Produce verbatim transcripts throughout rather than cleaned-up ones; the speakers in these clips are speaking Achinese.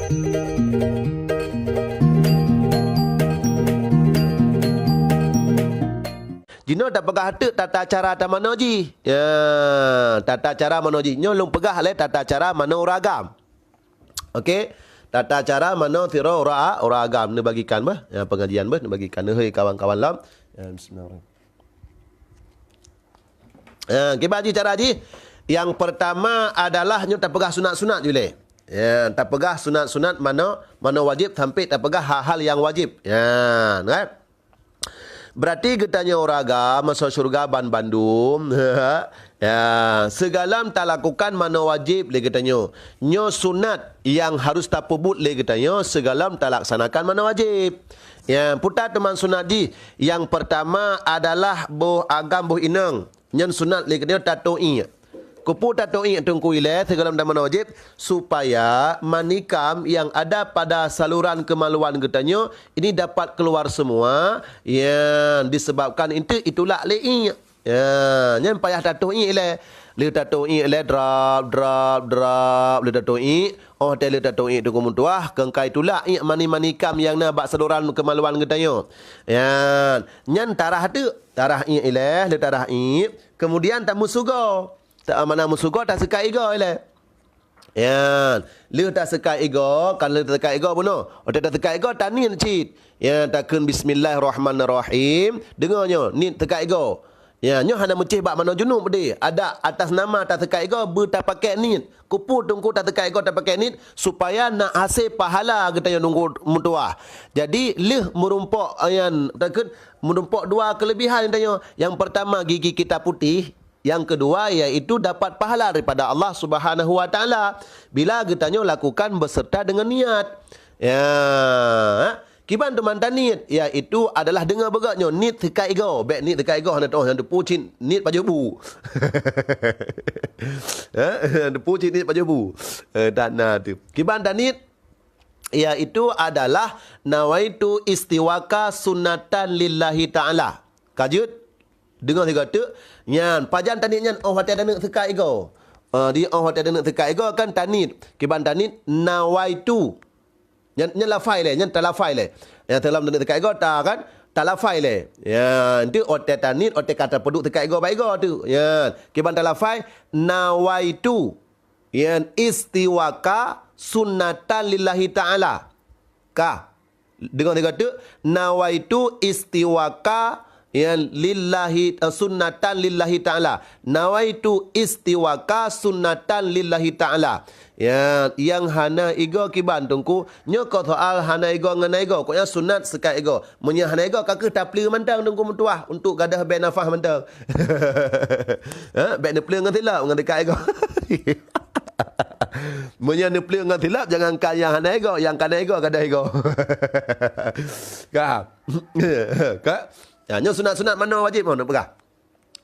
Jinoe tapeugah teuk tata cara tamanoe jih. Ya, tata cara manoe jih. Nyoe lôn peugah lé tata cara manoe ureueng agam. Okey. Tata cara manoe sidroe ureueng, ureueng agam neubagikan bah. Ya, pengajian bah neubagikan. Hei kawan-kawan lom. Ya, bismillahirrahmanirrahim. Ha, kiban jih cara jih? Yang pertama adalah nyoe tapeugah sunat-sunat jih lé. Ya, tapeugah sunat-sunat manoe, manoe wajéb sampai tapeugah hal-hal nyang wajéb. Ya, kan? Berarti geutanyoe ureueng agam masuk syurga ban bandum. Ya, sigohlom talakukan manoe wajéb lé geutanyoe. Nyoe sunat nyang harus tapeubuet lé geutanyoe sigohlom talaksanakan manoe wajéb. Ya, peue teuma sunat jih? Yang pertama adalah boh agam boh inong. Nyan sunat lé geutanyoe tatoh iék. Keupeue tatoh iék teungku ilée sigohlom tamanoe wajéb? Supaya manikam yang ada pada saluran kemaluan geutanyoe ini dapat keluar semua, ya, disebabkan itu itulak lé iék. Ya, nyan payah tatoh iék ilée. Lheueh tatoh iék ilée, drap, drap, drap, lheueh tatoh iék. Oh, watée lheueh tatoh iék teungku meutuwah, keu ka itulak iék mani-mani kam nyang na bak saluran kemaluan geutanyoe. Nyan, nyan tarah teuk, tarah iék ilée, lheueh tarah iék, kemudian tameusugoe. Ta-, mana meusugoe taseukat igoe ilée. Nyan, lheueh taseukat igoe, kan lheueh taseukat igoe bunoe. Watée taseukat igoe taniet cit. Ya, takheun bismillahirrahmanirrahim. Deungoe nyoe, niet seukat igoe. Ya, nyoe hana meucéh bak manoe junub deh. Ada atas nama taseukat igoe beutapakée niet. Keupeue teungku taseukat igoe tapakée niet? Supaya na hasé pahala geutanyoe teungku meutuwah. Jadi, lheueh meurumpok, nyan, takheun meurumpok dua keulebihan geutanyoe. Yang pertama, gigi kita putih. Yang kedua, yaitu dapat pahala daripada Allah Subhanahu wa Taala bila geutanyoe lakukan beserta dengan niat. Ya, kiban teuma taniet, yaitu adalah deungoe beugét nyoe, niet seukat igoe. Bék niet seukat igoe hana teu'oh, nyang teupeue cit niet pajoh bu. Eh, nyang teupeue cit niet pajoh bu. Eh, dan na tu. Kiban taniet, yaitu adalah nawaitu istiwaka sunnatan lillahi ta'ala. Ka jeuet? Deungoe sigoe teuk, nyan, pajan taniet nyan, oh watée taneuk seukat igoe. Ah, di oh watée taneuk seukat igoe kan taniet. Kiban taniet, nawaitu. Nyan, nyan lafai lé, nyan talafai lé. Nyang teulam taneuk seukat igoe, ta kan, talafai lé. Ya, enteuk watée taniet, watée ka tapeuduek seukat igoe bak igoe teuk. Ya, kiban talafai, nawaitu. Yan istiwaka sunnatan lillahi ta'ala. Ka. Deungoe sigoe teuk, nawaitu istiwaka, ya, lillahi, eh, sunnatan lillahi ta'ala. Nawaitu istiwaka sunnatan lillahi ta'ala. Ya, nyang hana igoe kiban teungku, nyoe keu soal hana igoe ngon hana igoe, kok nyan sunat seukat igoe. Meunyoe hana igoe, ka kheueh tapleue mantong teungku meutuwah untuk gadôh bée nafah mantong. Ha, bék neupleue ngon silap ngon seukat igoe. Meunyoe neupleue ngon silap, jangankan nyang hana igoe, nyang ka na igoe gadôh igoe. Ka. Ka. Ya, nyoe sunat-sunat manoe wajéb meuh neupeugah.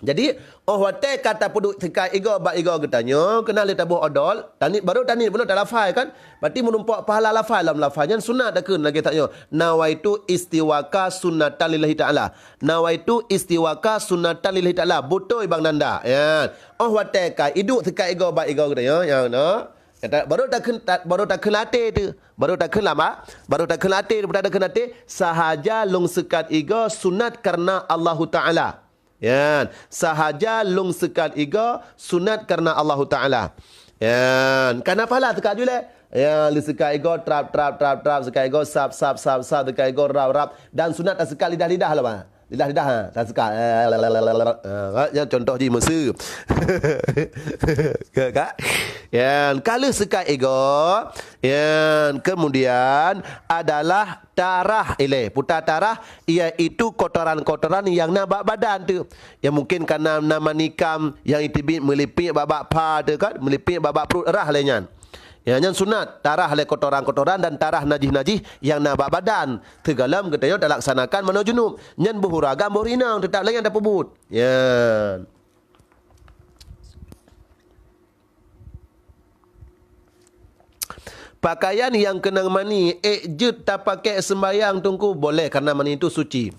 Jadi, oh watée ka tapeuduek seukat igoe bak igoe geutanyoe, keunan lé taboh odol, taniet baru taniet bunoe talafai kan? Berarti meurumpok pahala lafai lam lafai nyan sunat takheun lagée tanyoe, nawaitu istiwaka sunnatan lillahi ta'ala. Nawaitu istiwaka sunnatan lillahi ta'ala. Beutôi bang nanda. Ya. Oh watée ka iduek seukat igoe bak igoe geutanyoe, ya, no. Kata, baru takheun, ta-, baru takheun até tu. Baru takheun lama, baru takheun até, baru takheun até, sahaja lôn seukat igoe sunat karena Allahu Ta'ala. Ya, sahaja lôn seukat igoe sunat karena Allahu Ta'ala. Ya, kana pahala seukat ju lé. Ya, lé seukat igoe trap, trap, trap, trap, seukat igoe sap, sap, sap, sap, seukat igoe rap, rap. Dan sunat taseukat lidah-lidah lah, bah. Lidah-lidah, ha, taseukat. Ha, ya, contoh jih meuseu. Ka, ka? Ya, ka lheueh seukat igoe, ya, kemudian adalah tarah ilée. Puta tarah, yaitu kotoran-kotoran nyang na bak badan tu. Ya, mungkin kana na mani kam nyang iteubiet meulipék bak-bak pha tu kan, meulipék bak-bak pruet rhah lé nyan. Ya, nyan sunat, tarah lé kotoran-kotoran dan tarah najih-najih nyang na bak badan. Teugalam geutanyoe talaksanakan manoe junub. Nyan boh ureueng agam boh inong teutap lé nyan tapeubuet. Nyan. Pakaian nyang keunong mani, ék jeuet tapakée seumbahyang teungku, boleh, karena mani itu suci.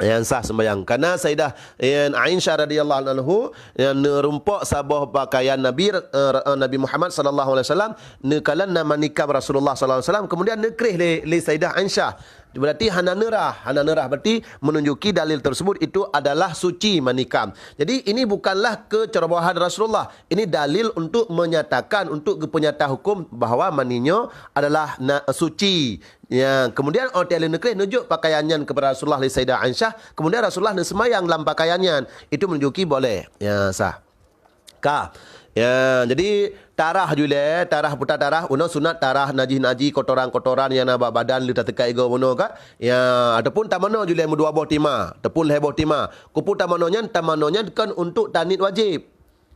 Nyang sah sembahyang. Karena Saidah, eh, Aisyah radhiyallahu anhu, nyang neurumpok saboh pakaian Nabi, eh, Nabi Muhammad sallallahu alaihi wasallam, neukalon na manikam Rasulullah sallallahu alaihi wasallam, kemudian neukreh lé, lé Saidah Aisyah. Berarti hana neurah, hana neurah berarti menunjuki dalil tersebut itu adalah suci manikam. Jadi ini bukanlah kecerobohan Rasulullah. Ini dalil untuk menyatakan, untuk geupenyata hukum bahwa mani nyoe adalah na, suci. Ya, kemudian watée lheueh neukreh neujuk pakaian nyan kepada Rasulullah lé Saidah Aisyah, kemudian Rasulullah neuseumayang lam pakaian nyan. Itu menunjuki boleh. Ya, sah. Ka. Ya, jadi tarah julée, tarah puta tarah, unoe sunat tarah najih-najih kotoran-kotoran nyang na bak badan lheueh tateuka igoe bunoe ka. Ya, ataupun tamanoe julée meudua boh tima, ataupun lhée boh tima. Keupeue tamanoe nyan, tamanoe nyan kon untuk taniet wajéb.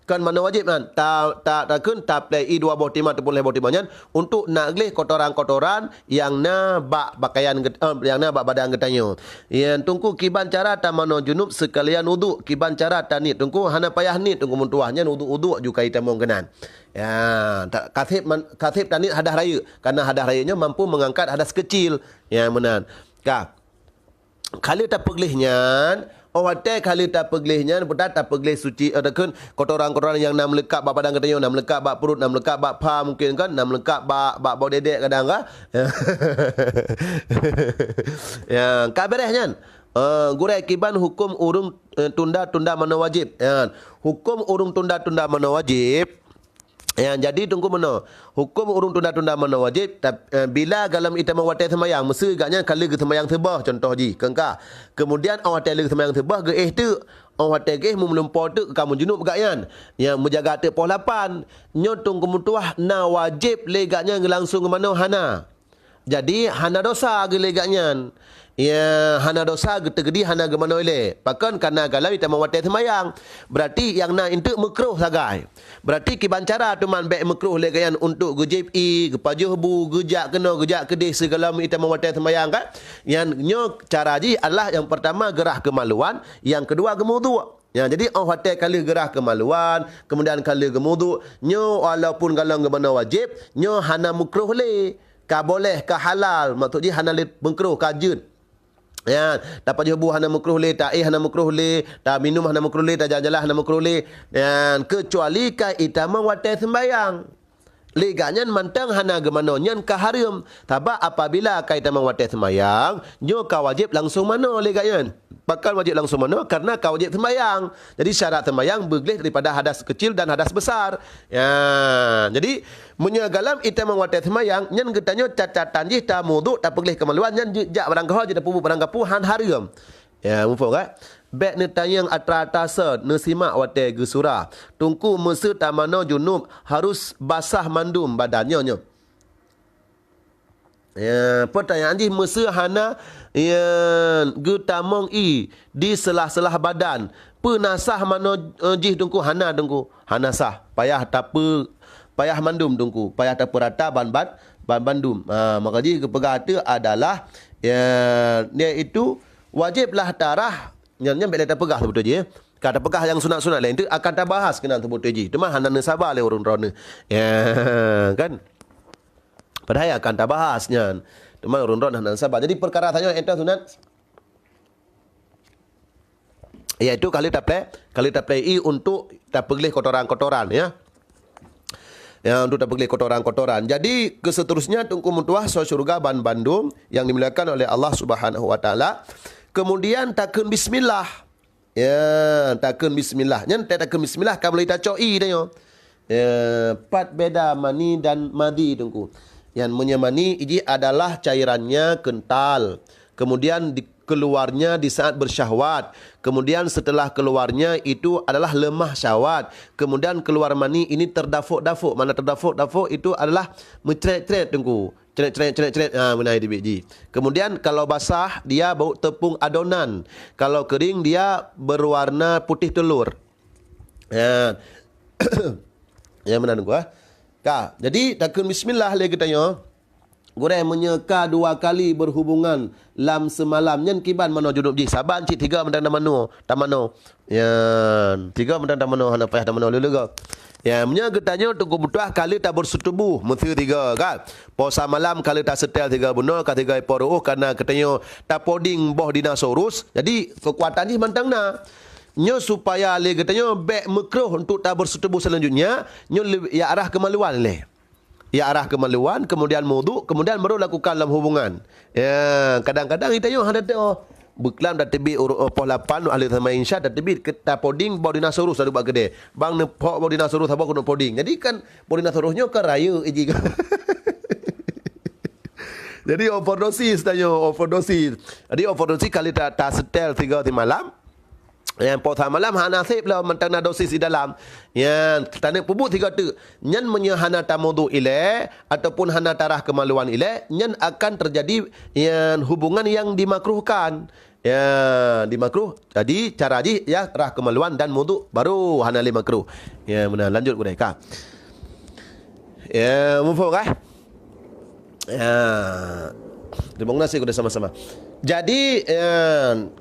Kon manoe wajéb nyan, ta, ta, takheun taplei dua boh tima ataupun lhée boh tima nyan untuk nak gleh kotoran-kotoran nyang na bak pakaian get-, eh, nyang na bak badan geutanyoe. Nyang teungku kiban cara tamanoe junub seukalian uduk, kiban cara taniet teungku hana payah niet teungku meutuwah nyan uduk-uduk ju ka itamong keunan. Ya, ta, kaseb man, kaseb taniet hadah rayeuk, karena hadah rayeuk nyoe mampu mengangkat hadas kecil. Ya, meunan. Ka. Ka lheueh tapeugleh nyan, oh watée ka lheueh tapeugleh nyan, peue that tapeugleh suci, eh, takheun kotoran-kotoran nyang na meuleukat bak badan geutanyoe, na meuleukat bak pruet, na meuleukat bak pha mungken kan, na meuleukat bak, bak boh dedek kadang ka. Ya, ka beres nyan. Eh, gurée kiban huköm ureuëng, eh, tunda-tunda manoe wajéb. Ya, huköm ureuëng tunda-tunda manoe wajéb. Ya, jadi teungku meunoe, huköm ureuëng tunda-tunda manoe wajéb, tap-, eh, bila gohlom itamong watée seumayang, meuseu gobnyan ka lheueh geuseumayang suboh, cuntoh jih, keungka. Keumudian 'oh watée lheueh seumayang suboh geuéh teuk, 'oh watée geuéh meulumpoe teuk ka meujunub gobnyan. Ya, meujaga teuk poh lapan. Nyoe teungku meutuwah na wajéb lé gobnyan geulangsong geumanoe hana. Jadi, hana dosa geulée gobnyan. Ya, hana dosa geuteugedi hana geumanoe ilée. Pakon? Kareuna gohlom itamong watée seumayang. Berarti nyang na inteuk meukruh sagai. Berarti kiban cara teuma bék meukruh lé gobnyan untuk geujieb ié, geupajoh bu, geujak keunoe, geujak keudeh sigohlom itamong watée seumayang kan? Nyang nyoe cara jih adalah nyang peurtama geurhah keumaluan, nyang keudua geumuduk. Ya, jadi 'oh watée ka lheueh geurhah keumaluan, keumudian ka lheueh geumuduk, nyoe walaupun gohlom geumanoe wajéb, nyoe hana meukruh lé. Ka boleh, ka halal, maksud jih hana lé meukruh, ka jeuet. Ya, tapajoh bu hana meukruh lé, taéh hana meukruh lé, taminum hana meukruh lé, tajalan-jalan hana meukruh lé. Ya, keucuali ka itamong watée seumayang. Lé gobnyan mantong hana geumanoe nyan ka hareuem. Sabab apabila ka itamong watée seumayang, nyoe ka wajéb langsong manoe lé gobnyan. Pakon wajéb langsong manoe? Kareuna ka wajéb seumayang. Jadi syarat seumayang beugleh daripada hadas kecil dan hadas besar. Ya, jadi meunyoe gohlom itamong watée seumayang, nyan geutanyoe cat-catan jih tamuduk, tapeugleh keumaluan, nyan jeuet jak barang keuhôi, jeuet tapeubuet barang gapu han hareuem. Ya, muphom kan? Bék neutanyong atra-atra sot, neusimak watée geusurah. Teungku meuseu tamanoe junub harus basah mandum badan nyoe nyoe. Ya, peutanyaan jih meuseu hana, ya, geutamong ié di seulah-seulah badan. Peue na sah manoe, eh, jih teungku? Hana teungku. Hana sah. Payah tape-, payah mandum teungku. Payah tapeurata ban-ban, ban bandum. Ha, maka jih geupeugah teuk adalah, ya, yaitu wajéb lah tarah. Nyan, nyan bék lé tapeugah seubeutôi jih, ya. Ka tapeugah nyang sunat-sunat laén teuk akan tabahas keunan seubeutôi jih. Teuma hana neusaba lé ureuëng droeneuh. Ya, kan? Padahai akan tabahas nyan. Teuma ureuëng droeneuh hana neusaba. Jadi peukara tanyoe entah sunat. Yaitu ka lheueh taplei, ka lheueh taplei ié untuk tapeugleh kotoran-kotoran, ya. Ya, untuk tapeugleh kotoran-kotoran. Jadi, keuseterusnya teungku meutuwah soe syeuruga ban bandum nyang dimuliakan oleh Allah Subhanahu wa Taala. Kemudian takheun bismillah. Ya, takheun bismillah. Nyan ta-, takheun bismillah ka mulai tacok ié tanyoe. Ya, pat beda mani dan madhi teungku. Nyan meunyoe mani jih adalah cairannya kental. Kemudian di, keluarnya di saat bersyahwat. Kemudian setelah keluarnya itu adalah lemah syahwat. Kemudian keluar mani ini terdafuk-dafuk. Makna terdafuk-dafuk itu adalah meucret-cret teungku. Cret, cret, cret, cret. Ha, meunan teubiet jih. Kemudian kalau basah, dia bau tepung adonan. Kalau kering, dia berwarna putih telur. Ya. Ya, meunan teungku, ah. Ka. Jadi, takheun bismillah lé geutanyoe. Gurèe meunyoe ka dua kali berhubungan lam seumalam, nyan kiban manoe junub jih. Saban cit tiga mantong tamanoe, tamanoe. Nyan, tiga mantong tamanoe, hana payah tamanoe lé-lé goe. Ya, meunyoe geutanyoe Teungku meutuah ka lheueh tabeurseutubôh, meuseu tiga, kan? Po samalam ka lheueh taseutèl tiga bunoe, ka tiga ipo ru'uh, kareuna geutanyoe tapoding boh dinosaurus. Jadi, keukuatan jih mantong na. Nyoe supaya lé geutanyoe bèk meukruh untuk tabeurseutubôh seulanjutnya, nyoe lé-, ya arah keumaluan lé. Ya arah keumaluan, kemudian mudhu, kemudian baru lakukan lam hubungan. Ya, kadang-kadang geutanyoe hana teu'oh. Beuklam tateubiet uru-, poh lapan, ahli sama insya tateubiet ke tapoding boh dinosaurus lalu bak keudè. Bang neuphok boh dinosaurus saboh keuneuk poding. Jadi kan boh dinosaurus nyoe kan rayeuk iji. Jadi overdosis tanyoe, overdosis. Jadi overdosis ka lheueh ta-, taseutèl tiga samalam. Nyan po samalam hana sép lom mantong na dosis di dalam. Nyan taneuk peubuet sigoe teuk. Nyan meunyoe hana tamudhu ilèe ataupun hana tarah keumaluan ilèe, nyan akan teujadi nyan hubungan nyang dimakruhkan. Ya, dimakruh. Jadi cara jih ya rah keumaluan dan mudhu baru hana lé makruh. Ya, meunan lanjut gurèe ka. Ya, muphom kah? Ya. Terima kasih kepada sama-sama. Jadi, ya,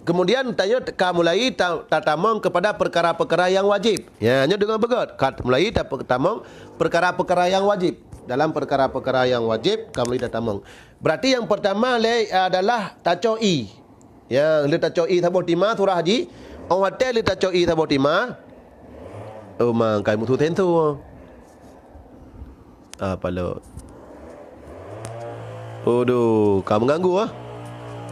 kemudian tanyoe ka mulai ta-, tatamong kepada perkara-perkara yang wajib. Ya, nyoe deungoe beugöt. Ka mulai ta-, tatamong perkara-perkara yang wajib. Dalam perkara-perkara yang wajib, ka mulai tatamong. Berarti yang pertama lé adalah tacok ie. Ya, lheueh tacok ie saboh teuma surah jih. Óh watèe lheueh tacok ie saboh teuma. Oh, ma, kai musu tentu. Apa lo? Aduh, ka meuganggu ah.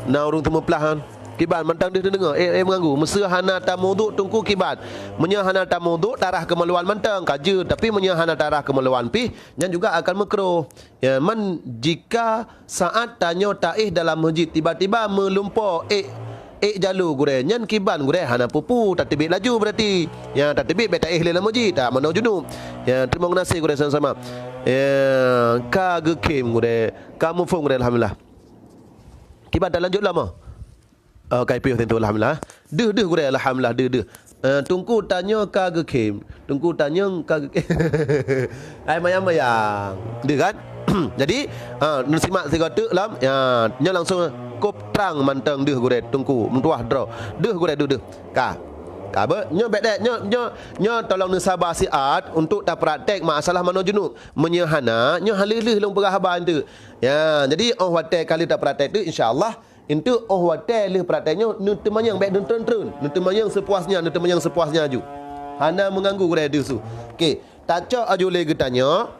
Na ureueng teumeuplah kan. Kiban mantong deuh teudeungoe. Eh, eh meuganggu. Meuseu hana tamudhu teungku kiban. Meunyoe hana tamudhu tarah keumaluan mantong ka jeuet, tapi meunyoe hana tarah keumaluan pih, nyan juga akan meukruh. Ya, man jika saat tanyoe taéh dalam masjid tiba-tiba meulumpoe ék, ék jalu gurèe, nyan kiban gurèe hana peue-peue, tateubiet laju berarti. Ya, tateubiet bèk taéh lé lam masjid, tamanoe junub. Ya, terima kasih gurèe sama-sama. Ya, ka geukhém gurèe, ka muphom gurèe alhamdulillah. Kiban talanjut lama. Oh, kai piôh tentu alhamdulillah. Deuh, deuh gurèe alhamdulillah, deuh, deuh. Eh, teungku tanyoe ka geukhém. Teungku tanyoe ka geukhém. Hai mayang-mayang. Deuh kan? Jadi, ha, neusimak sigoe teuk lom. Ya, nyoe langsung kop trang mantong deuh gurèe teungku. Meutuah droe. Deuh gurèe deuh, deuh. Ka. Ka beuh? Nyoe bèk deh. Nyoe, nyoe, nyoe tolong neusaba siat untuk tapraktek masalah manoe junub. Meunyoe hana, nyoe haleuh-leuh lôn peugah haba enteuk. Ya, jadi óh watèe ka lheueh tapraktek teuk insya-Allah Enteuk óh watèe lheueh praktek nyoe neuteumanyong bèk neutreun-treun, neuteumanyong seupuasnya, neuteumanyong seupuasnya aju. Hana meuganggu gurèe deuh su. Oke, tacok aju lé geutanyoe.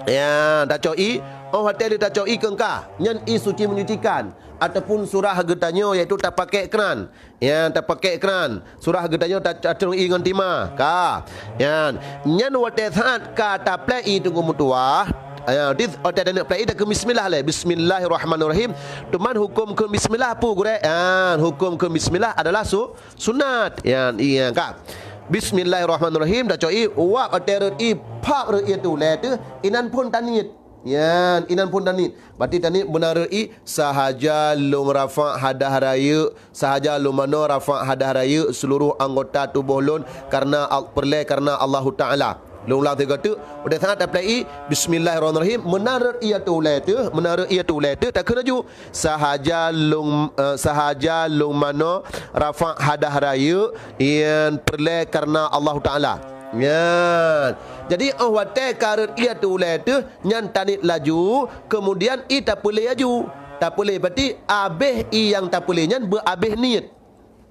Ya, tacok ie. Óh watèe lheueh tacok ie keungka, nyan ie suci menyucikan ataupun surah geutanyoe yaitu tapakèk kran. Ya, tapakèk kran. Surah geutanyoe ta-, tacurong ie ngon tima. Ka. Nyan, nyan watèe saat ka taplèe ie teungku meutuwah. Ya, di watèe taneuk plèe ie takheun bismillah lé. Bismillahirrahmanirrahim. Teuma huköm kheun bismillah peue gurèe? Nyan, huköm kheun bismillah adalah su-, sunat. Nyan, ie ka. Bismillahirrahmanirrahim. Tacok ie, wab watèe rhöt ie, phap rhöt ie teuh lé teuh, inan phon taniet. Nyan, inan phon taniet. Berarti taniet meunan rhöt ie, sahaja lôn rafa' hadah rayeuk, sahaja lôn manoe rafa' hadah rayeuk seuluruh anggota tuboh lôn karena al-, peureulèe karena Allahu Ta'ala. Lôn ulang sigoe teuk, watèe saat taplèe ie, bismillahirrahmanirrahim, meunan rhöt ie teuh lé teuh, meunan rhöt ie teuh lé teuh, takheun aju, sahaja lôn, eh, sahaja lôn manoe rafa' hadah rayeuk, nyan peureulèe karena Allahu Ta'ala. Nyan. Jadi, óh watèe ka rhöt ie teuh lé teuh, nyan taniet laju, kemudian ie tapeulé laju. Tapeulé berarti abéh ie nyang tapeulé nyan beuabéh niet.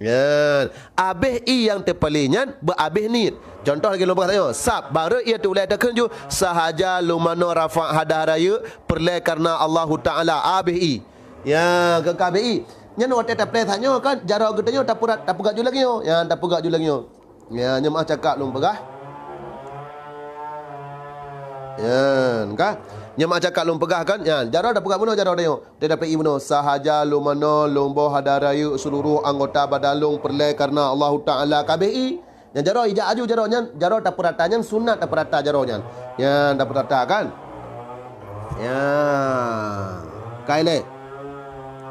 Nyan, abéh ie nyang tapeulé nyan beuabéh niet. Contoh lagèe lôn peugah tanyoe, sab, barô ie teuh lé takheun ju, sahaja lôn manoe rafa' hadah rayeuk peureulèe karena Allahu Ta'ala, abéh ie. Ya, keu ka abéh ie. Nyan watèe taplèe tanyoe kan, jaroe geutanyoe tapeugah, tapeugah ju lagèe nyoe. Ya, tapeugah ju lagèe nyoe. Ya, nyoe meu'ah cakap lôn peugah. Nyan, ka? Nyoe meu'ah cakap lôn peugah kan? Nyan, jaroe tapeugah bunoe jaroe tanyoe. Teudapat ie bunoe, sahaja lôn manoe, lôn boh hadah rayeuk seuluruh anggota badan lôn peureulèe karena Allahu Ta'ala ka abéh ie. Nyan jaroe ijak aju jaroe nyan, jaroe tapeurata nyan sunat tapeurata jaroe nyan. Nyan tapeurata kan? Ya. Kai lé.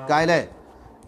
Kai lé.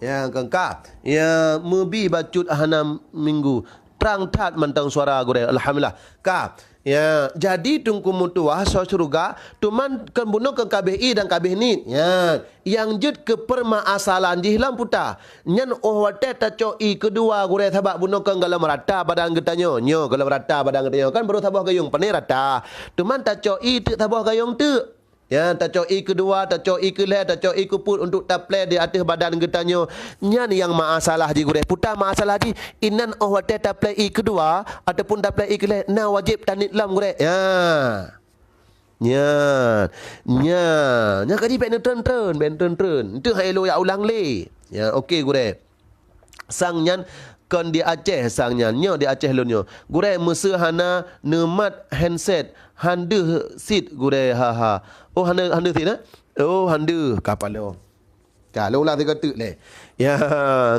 Ya, keungka. Ya, meubi bacut hana minggu. Trang that mantong suara gurée. Alhamdulillah. Ka. Ya, jadi Teungku meutuah soe syeuruga, teuma kon bunoe kon ka abéh ie dan ka abéh niet. Ya, nyang jeuet keu peurmasalahan jih lam puta. Nyan óh watée tacok ie keudua gurée, sabab bunoe kon golom rata badan geutanyoe. Nyoe golom rata badan geutanyoe, kan barô saboh gayong, pane rata. Teuma tacok ie teuk saboh gayong teuk. Ya, tacok ie keudua, tacok ie keulhée, tacok ie keupeuet untuk taplée di ateueh badan geutanyoe. Nyan nyang masalah jih gurée. Puta masalah jih, inan óh watée taplée ie keudua ataupun taplée ie keulhée, na wajéb taniet lom gurée. Ya. Nyan. Nyan. Nyan kaji bék neutreun-treun, bék neutreun-treun. Teuh hai lôn jak ulang lé. Ya, oke gurée. Sang nyan kon di Aceh sang nyan. Nyoe di Aceh lôn nyoe. Gurée, meuseu hana neumat handset, han deuh cit gurée, ha, ha. Oh, han deuh, han deuh cit, eh? Oh, han deuh, ka paloe. Ka, lôn ulang sigoe teuk lé. Ya,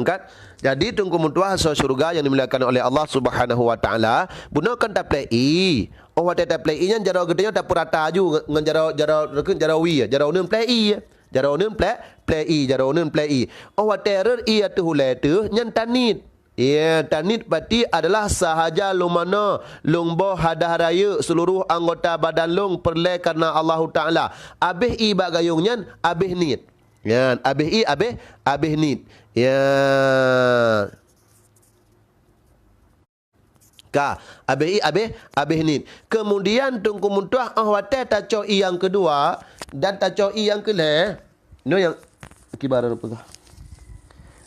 kan? Jadi, Teungku meutuah soe syeuruga nyang dimuliakan oleh Allah Subhanahu wa Taala, bunoe kon taplée ie. Óh watée taplée ie nyan jaroe geutanyoe tapeurata aju ngon jaroe, jaroe, jaroe wie, jaroe uneuen plée ie. Jaroe uneuen plée, plée ie, jaroe uneuen plée ie. Óh watée rhot ie ateueh ulée teuh, nyan taniet. Ya, taniet berarti adalah sahaja lôn manoe, lôn boh hadah rayeuk seuluroh anggota badan lôn peureulée kareuna Allahu Taala. Abéh ie bak gayong nyan, abéh niet. Nyan, abéh ie, abéh, abéh niet. Ya. Ka, abéh ie, abéh, abéh niet. Keumudian Teungku meutuah óh watée tacok ie nyang keudua dan tacok ie nyang keulhée. Nyoe nyang kiban lôn peugah.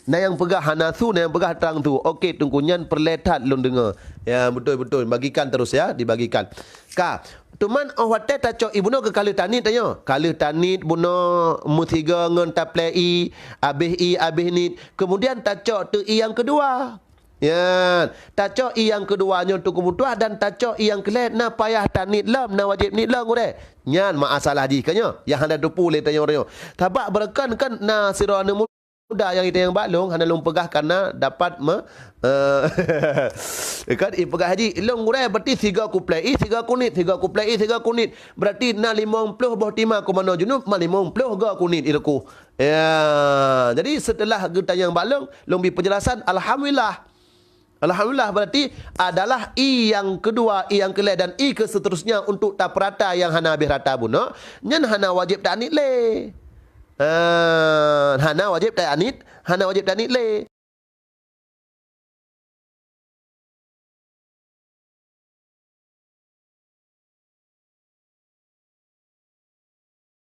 Na nyang peugah hana su, na nyang peugah trang su. Oke, Teungku, nyan peureulée that lôn deungoe. Ya, beutôi, beutôi. Bagikan terus ya, dibagikan. Ka, teuma óh watée tacok ie bunoe keu ka lheueh taniet tanyoe. Ka lheueh taniet bunoe meusigoe ngon taplée ie, abéh ie, abéh niet. Keumudian tacok teuk ie nyang keudua. Nyan, tacok ie nyang keudua nyoe Teungku meutuah dan tacok ie nyang keulhée na payah taniet lom, na wajéb niet lom gurée. Nyan masalah jih ka nyoe, nyang hana teupeue lé tanyoe-tanyoe. Sabab beureukan kan na sidroe aneuk muda nyang itanyong bak lôn, hana lôn peugah kareuna dapat me-, eh, kan ipeugah jih, lôn gurée berarti sigoe kuplée ie, sigoe kuniet, sigoe kuplée ie, sigoe kuniet. Berarti na limong ploh boh tima keu manoe junub, ma limong ploh goe kuniet ie Teungku. Ya, jadi seuteulah geutanyong bak lôn, lôn bri peunjelasan, alhamdulillah. Alhamdulillah, berarti adalah ie nyang keudua, ie nyang keulhée dan ie keu seterusnya untuk tapeurata nyang hana habéh rata bunoe, nyan hana wajéb taniet lé. Ha, hana wajéb taniet, hana wajéb taniet lé.